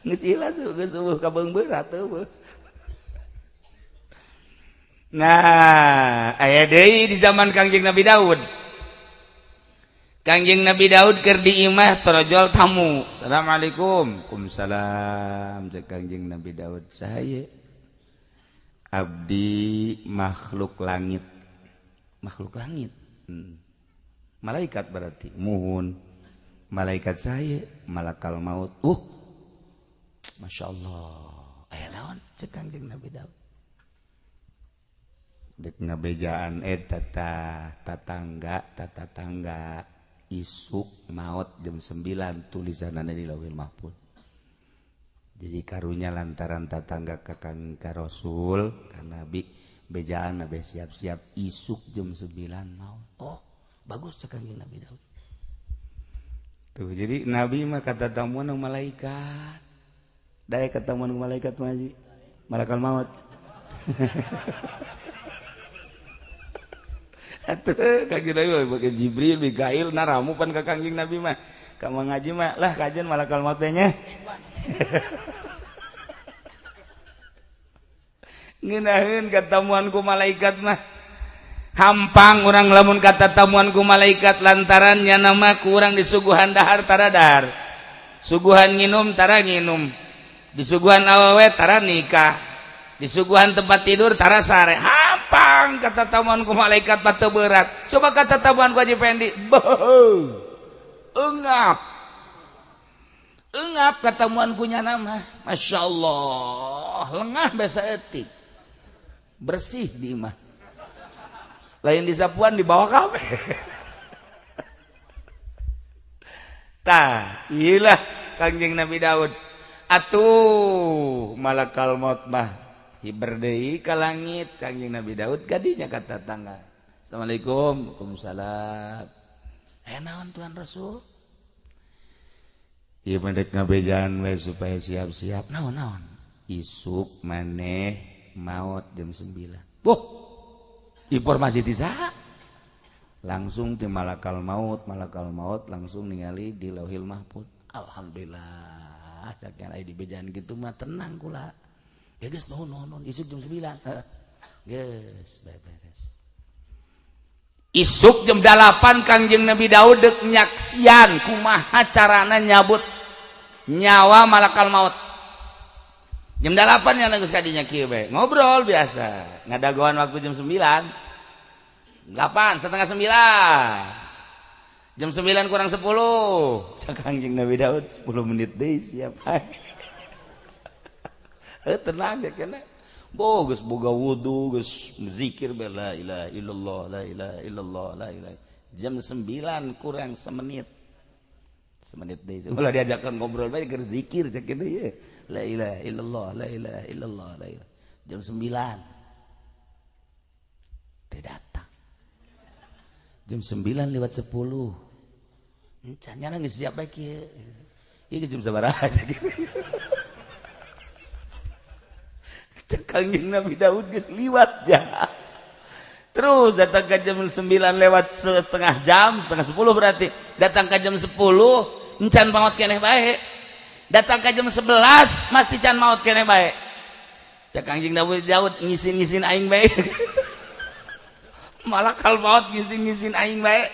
Geus ikhlas geus eueuh kabeung berat eueuh. Nah, aya deui di zaman Kangjeng Nabi Daud. Kangjeng Nabi Daud keur di imah torojol tamu. Assalamualaikum. Waalaikumsalam. Cek Kangjeng Nabi Daud, saha ieu? Abdi makhluk langit. Makhluk langit. Malaikat berarti. Muhun. Malaikat saya malakal maut. Masya Allah. Aya naon cek Kangjeng Nabi Daud. Dek ngabejaan eta tah tatangga tatatangga isuk maut jam 9 tulisanana di Lauhil Mahfuz. Jadi karunya lantaran tatangga ka Kang ka Rasul ka Nabi bejaan nabi siap-siap isuk jam 9 maut. Oh, bagus cek Kangjeng Nabi Daud. Tuh, jadi Nabi mah kata tamuan malaikat. Dae ketemuan malaikat mah haji. Malakal maut. Atuh Kangjeng Nabi mah Jibril, Mikail naramu pan ka Kangjeng Nabi mah. Ka ngaji mah lah kajian malakal maut teh nya. Ngeunaheun katamuan ku malaikat mah. Hampang urang lamun kata tamuan ku malaikat lantaran nya nama ku urang disuguhan dahar tara dahar. Suguhan nginum tara nginum. Disuguhan awewe tara nikah. Disuguhan tempat tidur tara sare. Hampang kata tamuan ku malaikat mah teu berat. Coba kata tamuan ku Haji Pendi. Beuh. Engap. Engap katamuan ku nyana mah. Masya Allah, lengah biasa etik. Bersih di imah. Lain disapuan di bawah kabeh. Tah, iyalah Kangjeng Nabi Daud. Atuh malakal maut mah hiber deui ka langit Kangjeng Nabi Daud kadinya ka tatangga. Assalamualaikum. Waalaikumsalam. Aya naon Tuhan Rasul? Ieu mah dek ngabejaan we supaya siap-siap. Naon-naon? Isuk maneh maut jam 9. Boh. Informasi di saha? Langsung di malakal maut langsung ningali di Lauhil Mahfuz. Alhamdulillah, cak yang aya di bejaan gitu mah tenang kula. Ya geus nuhun nuhun isuk jam 9. Heeh. Geus beres. Isuk jam 8 Kangjeng Nabi Daud dek nyaksian kumaha carana nyabut nyawa malakal maut. Jam 8 nya geus kadinya kieu bae. Ngobrol biasa. Ngadagoan waktu jam 9. 8, 8:30. Jam 9 kurang 10. Cak Kangjeng Nabi Daud 10 menit deui siap. Tenang ya kena. Bo geus boga wudu, geus zikir bae la ilaha illallah, la ilaha illallah, la ilaha. Jam 9 kurang semenit. Semenit deui. Ulah diajakan ngobrol bae keur zikir cek kieu ye. La ilaha illallah, la ilaha illallah, la ilaha. Jam 9. Teu datang. Jam 9:10. Encan nya geus siap bae kieu. Ieu geus jam sabaraha kieu. Cek Kangjeng Nabi Daud geus liwat ja. Terus datang ke jam 9 lewat setengah jam, 9:30 berarti. Datang ke jam 10, encan maot keneh bae. Datang ke jam 11 masih can maot keneh bae. Cek Kangjeng Nabi Daud ngisin-ngisin aing bae. Malakal maut ngisin-ngisin aing bae.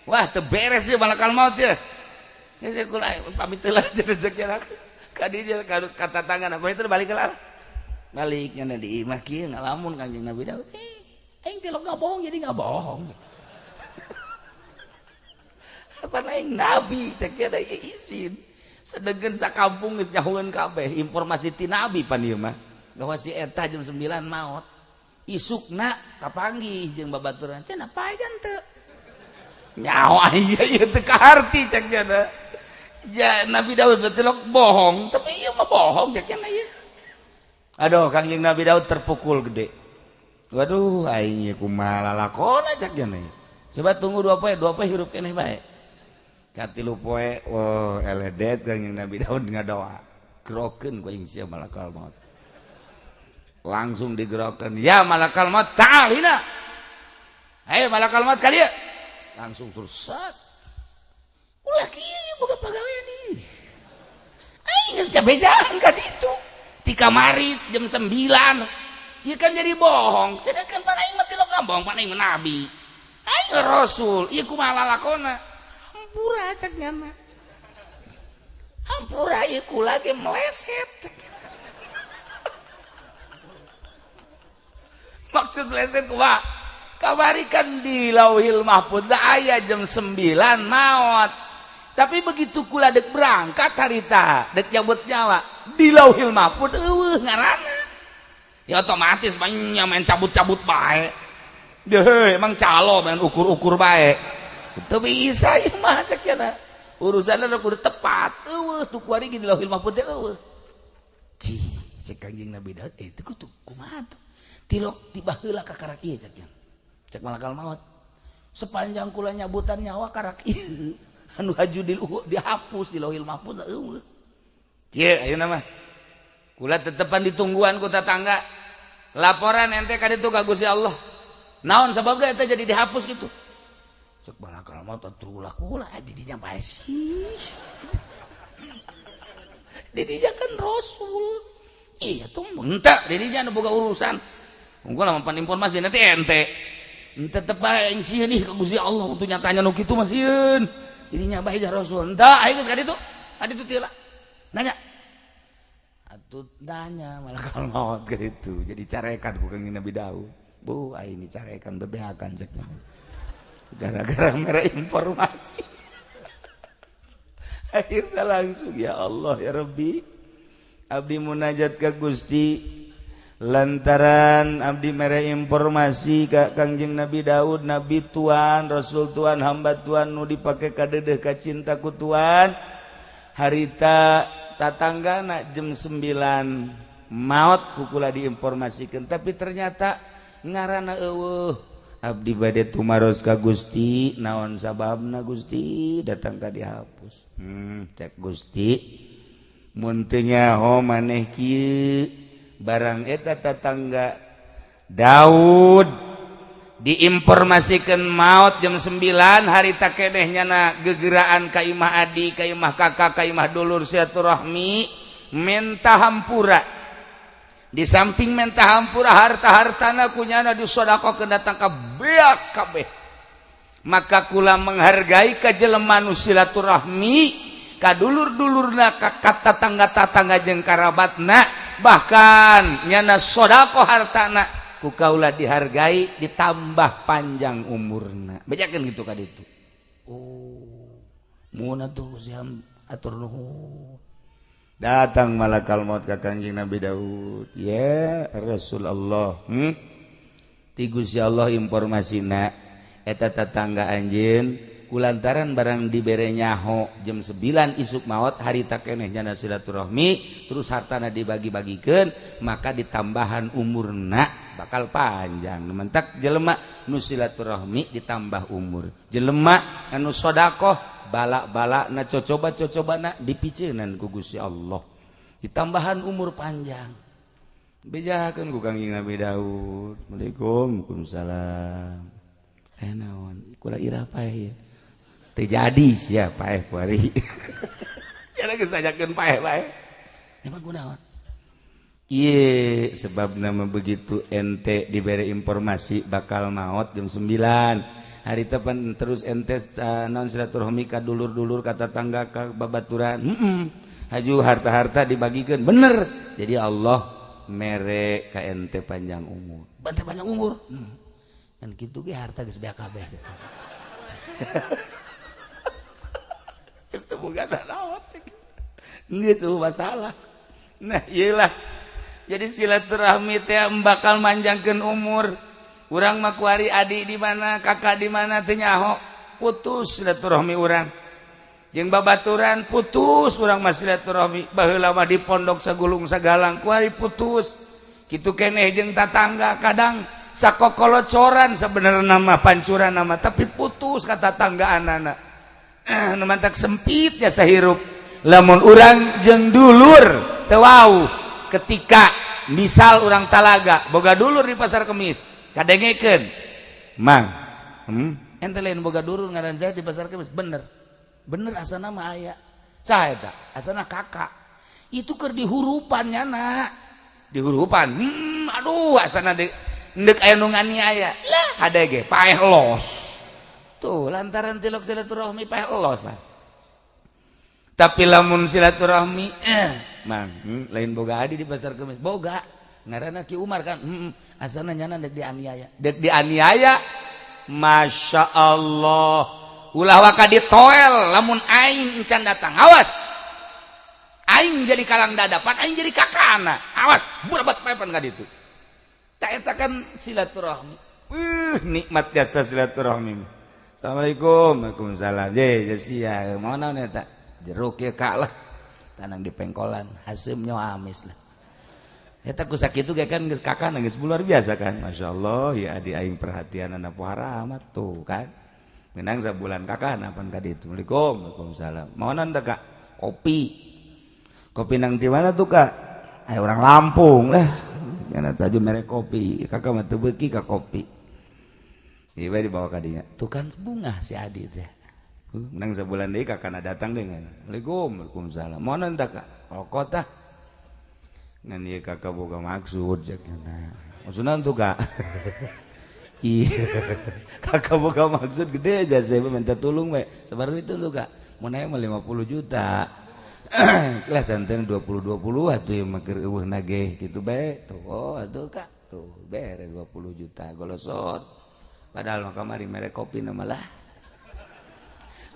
Wah, teu beres ya malakal maut ya. Geus kula pamit heula rezeki ka dieu kata tangan apa itu balik lah. Baliknya di imah kieu ngalamun Kangjeng Nabi Daud. Aing tilok nggak bohong, jadi nggak bohong. Apa aing nabi cek ada izin. Sedengkeun sakampung geus nyahueun kabeh informasi ti nabi pan ieu mah. Bahwa si eta jam 9 maot. Isukna kapanggih jeung babaturan, cenah pae teu. Nyaho aing ieu teu kaharti cek nya. Ya Nabi Daud tilok bohong, tapi ieu mah bohong cek nya ieu. Aduh, Kangjeng Nabi Daud terpukul gede. Waduh, aing ieu kumaha lalakona cek nya. Coba tunggu 2 poe, 2 poe hirup keneh bae. Katilu poe, oh eledet Kangjeng Nabi Daud ngadoa. Gerokeun ku aing sia malakal maut. Langsung digerokeun, ya malakal maut ta'al hina. Ayo malakal maut kali ya. Langsung sursat. Ulah kieu boga pagawean ieu. Aing geus kabejaan ka ditu. Ti kamari jam 9. Ieu kan jadi bohong. Sedangkan pan aing mah tilok bohong, pan aing mah nabi. Aing rasul, ieu kumaha lalakona? Hampura cek nyana. Hampura ieu kula ge meleset. Maksud meleset kumaha? Kamari kan di Lauhil Mahfud aya jam 9 maot. Tapi begitu kula dek berangkat harita, dek nyabut nyawa, di Lauhil Mahfud eueuh ngaranna. Ya otomatis banyak main cabut-cabut bae. Deh, emang calo main ukur-ukur bae. Teu bisa ieu mah cek cenah. Urusanna kudu tepat. Eueuh tuh kuari di Lauhil Mahfud teh eueuh. Cih, cek Kangjeng Nabi Daud, itu kudu kumaha tuh? Tilok tiba heula ka karak ieu cek nya. Cek malakal maut. Sepanjang kula nyabutan nyawa karak ieu. Anu haju di dihapus di Lauhil Mahfud eueuh. Kieu ayeuna mah. Kula tetepan ditungguan ku tetangga. Laporan ente ka ditu ka Gusti Allah. Naon sababna eta jadi dihapus gitu? Cek malakal maut atuh ulah kula di dinya bae sih. Di dinya kan rasul. Iya tuh henteu di dinya nu boga urusan. Unggul mampan informasi nanti ente. Tetep bae aing sieun ih ka Gusti Allah untuk nyatanya nu kitu mah sieun. Jadi bae dah rasul. Henteu aing geus ka ditu. Ka ditu teu nanya. Atuh nanya malakal maut ka ditu. Jadi carekan ku Kangjeng Nabi Daud. Bu, aing dicarekan bebeakan cek. Gara-gara mere informasi. Akhirnya langsung ya Allah ya Rabbi. Abdi munajat ka Gusti lantaran abdi mere informasi ka Kangjeng Nabi Daud, Nabi Tuhan, Rasul Tuhan, hamba Tuhan nu dipake kadedeh ka cinta ku Tuhan. Harita tatanggana jam 9 maot kukula diinformasikan, tapi ternyata ngaranna eueuh. Abdi bade tumaros ka Gusti, naon sababna Gusti datang ka dihapus. Cek Gusti mun teu nyaho maneh kieu barang eta tetangga Daud diinformasikan maut jam 9 harita keneh nyana gegeraan ka imah adi, ka imah kakak, ka imah dulur silaturahmi menta hampura. Di samping menta hampura harta-hartana kunyana disodakohkeun datang ka beak kabeh. Maka kula menghargai ka jelema nu silaturahmi ka dulur-dulurna, ka tatangga-tatangga jeung karabatna, bahkan nyana sodako hartana ku kaula dihargai ditambah panjang umurna. Bejakeun gitu ka ditu. Oh, mun atuh siam atur nuhun. Datang malakal maut ka Kangjeng Nabi Daud. Ya Rasulullah, Ti Gusti Allah informasina eta tetangga anjeun kulantaran barang dibere nyaho jam 9 isuk maot harita keneh nyana silaturahmi terus hartana dibagi-bagikeun maka ditambahan umurna bakal panjang. Mentak jelema nu silaturahmi ditambah umur, jelema anu sodakoh balak-balak na cocoba-cocoba na dipiceunan ku Gusti Allah ditambahan umur panjang. Bejakeun ku Kangjeng Nabi Daud. Assalamualaikum. Waalaikumsalam. Naon kula irah paeh ya. Teu jadi sia paeh kuari. Cenah geus tanyakeun paeh bae. Emang kunaon? Ieu sebabna mah begitu ente dibere informasi bakal maot jam 9. Hari tepan terus ente naon silaturahmi ka dulur-dulur ka tetangga ka babaturan. Haju harta-harta dibagikeun bener. Jadi Allah mere ka ente panjang umur. Bante panjang umur. Kan kitu ge harta geus beak kabeh. Geus teu boga naon cek. Geus masalah. Nah, iyalah. Jadi silaturahmi teh bakal manjangkeun umur. Urang mah kuari adik di mana, kakak di mana teu nyaho. Putus silaturahmi urang. Jeung babaturan putus urang mah silaturahmi. Baheula mah di pondok sagulung sagalang kuari putus. Kitu keneh jeung tatangga kadang sakokolocoran sebenarnya nama pancuran nama tapi putus ka tatanggaanana. Nu mantak sempit jasa hirup. Lamun urang jeung dulur teu wau ketika misal urang Talaga boga dulur di Pasar Kemis kadengekeun mang ente lain boga dulur ngaran saya di Pasar Kemis bener bener asana mah aya saha eta asana kakak itu keur dihurupan nyana dihurupan aduh asana ndek aya nu nganiaya lah hade ge paeh los tuh lantaran tilok silaturahmi paeh los Pak. Tapi lamun silaturahmi mang lain boga adi di Pasar Kemis boga ngaranna Ki Umar kan asana nyana dek dianiaya dek dianiaya Masya Allah ulah waka ditoel lamun aing encan datang awas aing jadi kalang dadapan aing jadi kakana awas burabat paepan ka ditu tak eta kan silaturahmi nikmat jasa silaturahmi. Assalamualaikum. Waalaikumsalam. Je sia mau naon eta jeruk ya kak lah tanang di pengkolan haseum nyawa amis lah eta ku sakitu ge kan geus kakana geus luar biasa kan masyaallah ya adi aing perhatian anak pohara amat tuh kan menang sabulan kakana pan ka ditu. Assalamualaikum. Waalaikumsalam. Mau naon teh kak kopi kopi nang di mana tuh kak ayo orang Lampung lah nyana taju merek kopi kakak mah teu beuki ka kopi ieu bae dibawa ka dinya tuh kan bunga si Adi teh menang sebulan deui kakana datang dengan Assalamualaikum. Waalaikumsalam. Mau naon teh kak rokok tah ngan ieu kakak boga maksud cek nya maksudna tuh kak iya kakak boga maksud gede aja saya minta tolong we sabar itu tuh kak mau naik mah 50 juta lah santen 20 20 atuh ieu mah keur eueuh nage kitu bae tuh oh atuh kak tuh bere 20 juta golosot padahal mah kamari mere kopi na malah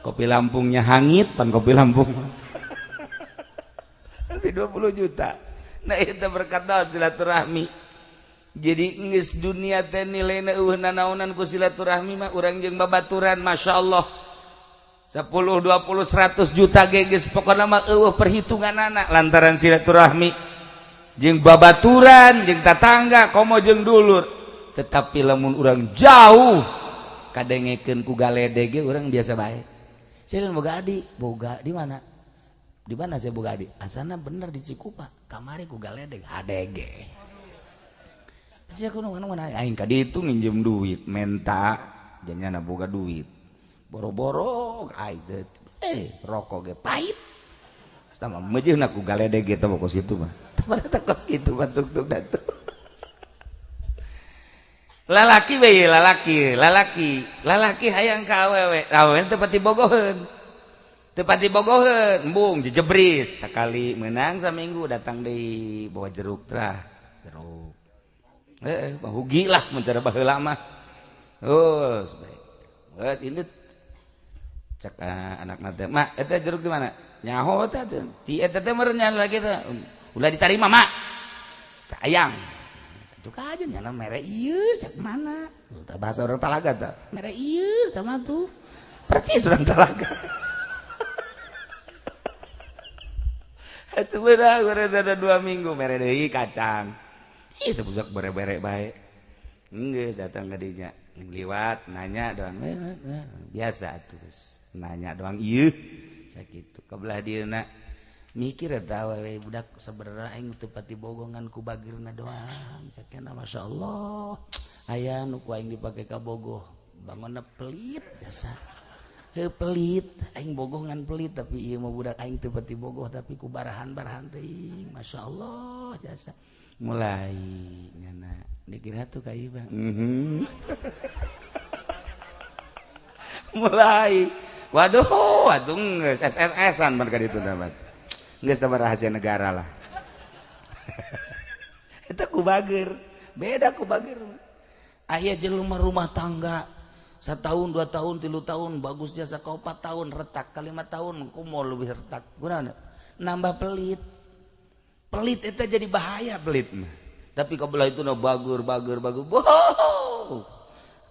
kopi Lampungnya hangit pan kopi Lampung tapi 20 juta. Nah itu berkat naon silaturahmi. Jadi geus dunia teh nilaina eueuh nanaonan ku silaturahmi mah urang jeung babaturan masyaallah 10 20 100 juta ge geus pokona mah eueuh perhitunganana lantaran silaturahmi jeung babaturan jeung tatangga komo jeung dulur. Tetapi lamun urang jauh kadengekeun ku galede ge urang biasa bae. Saya boga adi, boga di mana? Di mana saya boga adi? Asana bener di Cikupa. Kamari ku galedeg ADG. Sia kudu mana aing ka ditu nginjem duit, menta janyana boga duit. Boro-boro aing teh rokok ge pahit. Sama meujeuhna ku galedeg ge teh kos kitu mah. Tah teh kos kitu mah tuk-tuk datu. Lalaki we lalaki, lalaki, lalaki hayang ka awewe. Awewe teh pati bogoheun. Teu pati bogoheun, embung jejebris sakali menang saminggu datang deui bawa jeruk trah, jeruk. Heeh, hugi lah mun cara baheula mah. Oh, bae. Ini cek anakna teh, "Mak, eta jeruk di mana?" Nyaho teh teh. Ti eta teh meureun lagi teh. Ulah ditarima, Mak. Hayang. Itu aja nyana mere ieu cek mana? Bahasa orang Talaga teh. Mere ieu sama tuh. Percis orang Talaga. Itu benar, ada 2 minggu mere deui kacang. Ih, teu budak bere-bere bae. Geus datang ka dinya, liwat nanya doang. Biasa atuh geus. Nanya doang ieu sakitu. Ka belah dieuna mikir eta we budak sebenarnya aing teu pati bogongan ku bagirna doang. Sakena masyaallah. Aya nu ku aing dipake ka Bogoh. Bangunna pelit jasa. Heuh pelit, aing bogoh ngan pelit tapi ieu mah budak aing teu pati bogoh tapi ku barahan-barahan teuing. Masyaallah jasa. Mulai nyana dikira tuh ka ieu Bang. Mulai. Waduh, waduh geus SSS-an ban ka ditu dapat. Geus teh rahasia negara lah. Eta ku bager, beda ku bager. Aya jelema rumah tangga 1 tahun, 2 tahun, 3 tahun bagus jasa, kau 4 tahun retak, ke 5 tahun ku mau lebih retak. Guna nambah pelit, pelit itu jadi bahaya, pelit mah. Tapi kalau itu no bagur bagur bagur, wow,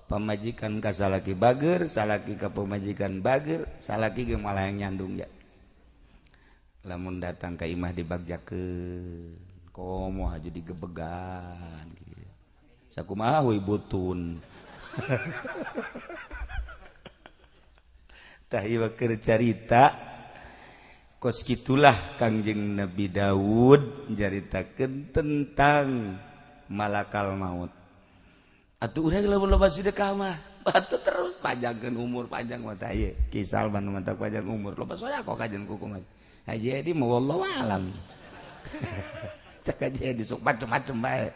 pamajikan ka salaki bager, salaki ka pamajikan bager, salaki ge malah yang nyandung ya. Lamun datang ka imah dibagjakeun, komo aja digebegan gitu. Sakumaha huy butun. Tah, ieu keur carita kos kitulah Kangjeng Nabi Daud nyaritakeun tentang malakal maut. Atuh urang lamun loba sedekah mah batu terus panjangkeun umur, panjang mah. Tah, ieu Ki Salman mantap panjang umur, loba sedekah kajen kuku mah. Haji Edi mah wallahu alam. Cek Haji Edi sok macem-macem bae.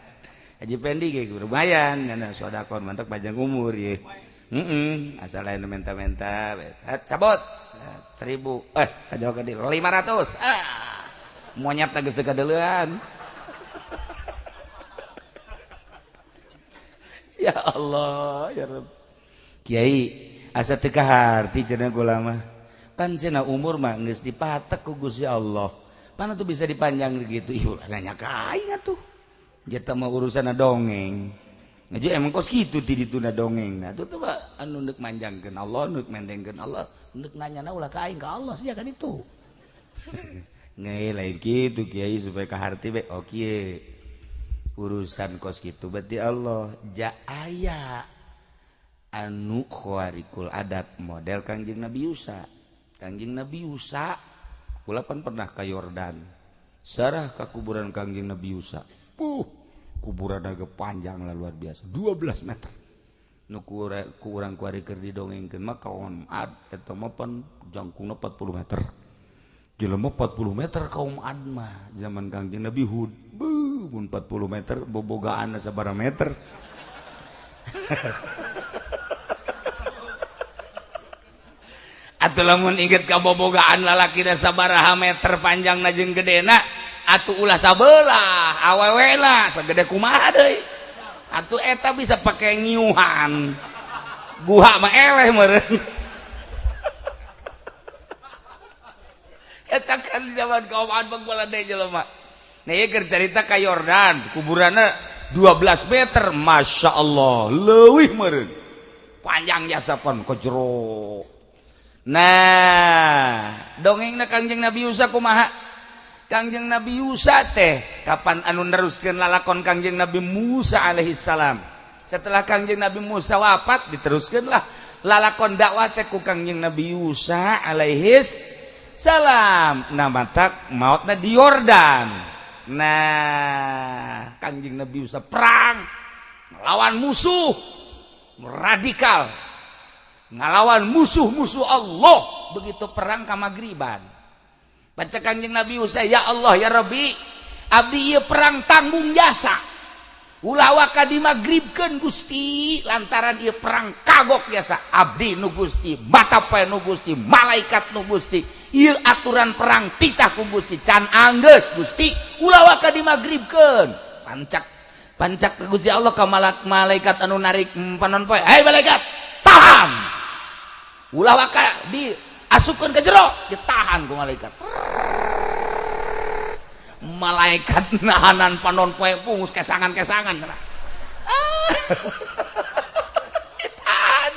Haji Pendi ge lumayan karena sedekah mantap panjang umur ye. Heeh, asal lain minta-minta cabot 1000, eh kajauh ke 500, ah monyet geus teu kadeulean. Ya Allah ya Rabb. Kiai asa teu kaharti cenah kula mah. Pan cenah umur mah geus dipatek ku Gusti Allah, pan atuh bisa dipanjang gitu. Ih, nanya ka aing atuh. Jeta mah urusan dongeng. Ngaji emang kos kitu ti dituna dongeng. Nah, tuh mah anu neuk manjangkeun Allah, neuk mendengkeun Allah, neuk nanyana ulah ka aing, ka Allah sia kan itu. Ngai lain kitu kiai, supaya kaharti be. Oh, kieu. Urusan kos kitu berarti Allah ja aya anu khawarikul adat model Kangjeng Nabi Yusa. Kangjeng Nabi Yusa kula pan pernah ka Yordan. Sarah ka kuburan Kangjeng Nabi Yusa. Kuburan agak panjang lah, luar biasa, 12 meter. Nu ku urang kuari keur didongengkeun mah kaum Ad eta mah pan jangkungna 40 meter. Jelema 40 meter kaum Ad mah zaman Kangjeng Nabi Hud. Beuh, mun 40 meter bobogaan sabaraha meter. Atuh lamun inget kabobogaan lalaki da sabaraha meter panjangna jeung gedena, atuh ulah sabelah awewe lah segede kumaha deui. Atuh eta bisa pake nyiuhan guha mah eleh meureun. Eta kan zaman kaum Ad mah deui jelema. Nah, ieu keur carita ka Yordan, kuburanna 12 meter, Masya Allah, leuwih meureun. Panjang jasa pon ke jero. Nah, dongengna Kangjeng Nabi Yusa kumaha? Kangjeng Nabi Yusa teh kapan anu neruskeun lalakon Kangjeng Nabi Musa alaihi salam. Setelah Kangjeng Nabi Musa wafat, diteruskeunlah lalakon dakwah teh ku Kangjeng Nabi Yusa alaihi salam. Nah, matak mautna di Yordan. Nah, Kangjeng Nabi Yusa perang melawan musuh radikal, ngalawan musuh-musuh Allah. Begitu perang ka magriban, baca Kangjeng Nabi Yusa, ya Allah ya Rabbi, abdi ieu perang tanggung jasa, ulah waka dimagribkeun Gusti, lantaran ieu perang kagok jasa abdi nu Gusti, mata poe nu Gusti, malaikat nu Gusti, ieu aturan perang titah ku Gusti, can anggeus Gusti, ulah waka dimagribkeun. Pancak pancak ke Gusti Allah ka malaikat anu narik panon poe, "Hei malaikat, tahan, ulah waka diasupkeun ke jero." Ditahan ku malaikat. Malaikat nahanan panon poe pungus kesangan-kesangan cenah. Ditahan.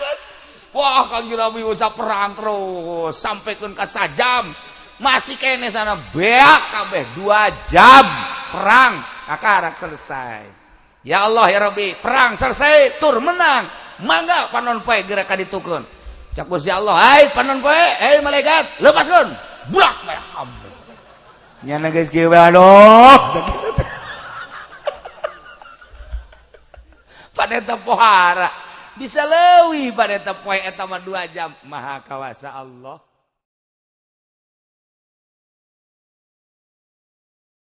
Wah, Kangjeng Nabi usah perang terus sampaikeun ka sajam masih kene sana beak kabeh, 2 jam perang akarak selesai. Ya Allah ya Rabbi, perang selesai tur menang, mangga panon poe geura ka ditukeun. Cak Gusti Allah, "Hai panon poe, hei malaikat, lepaskeun." Burak bae hambe. Nyana geus kieu bae, aduh. Paneta pohara bisa leuwih paneta poe eta mah 2 jam. Maha kawasa Allah.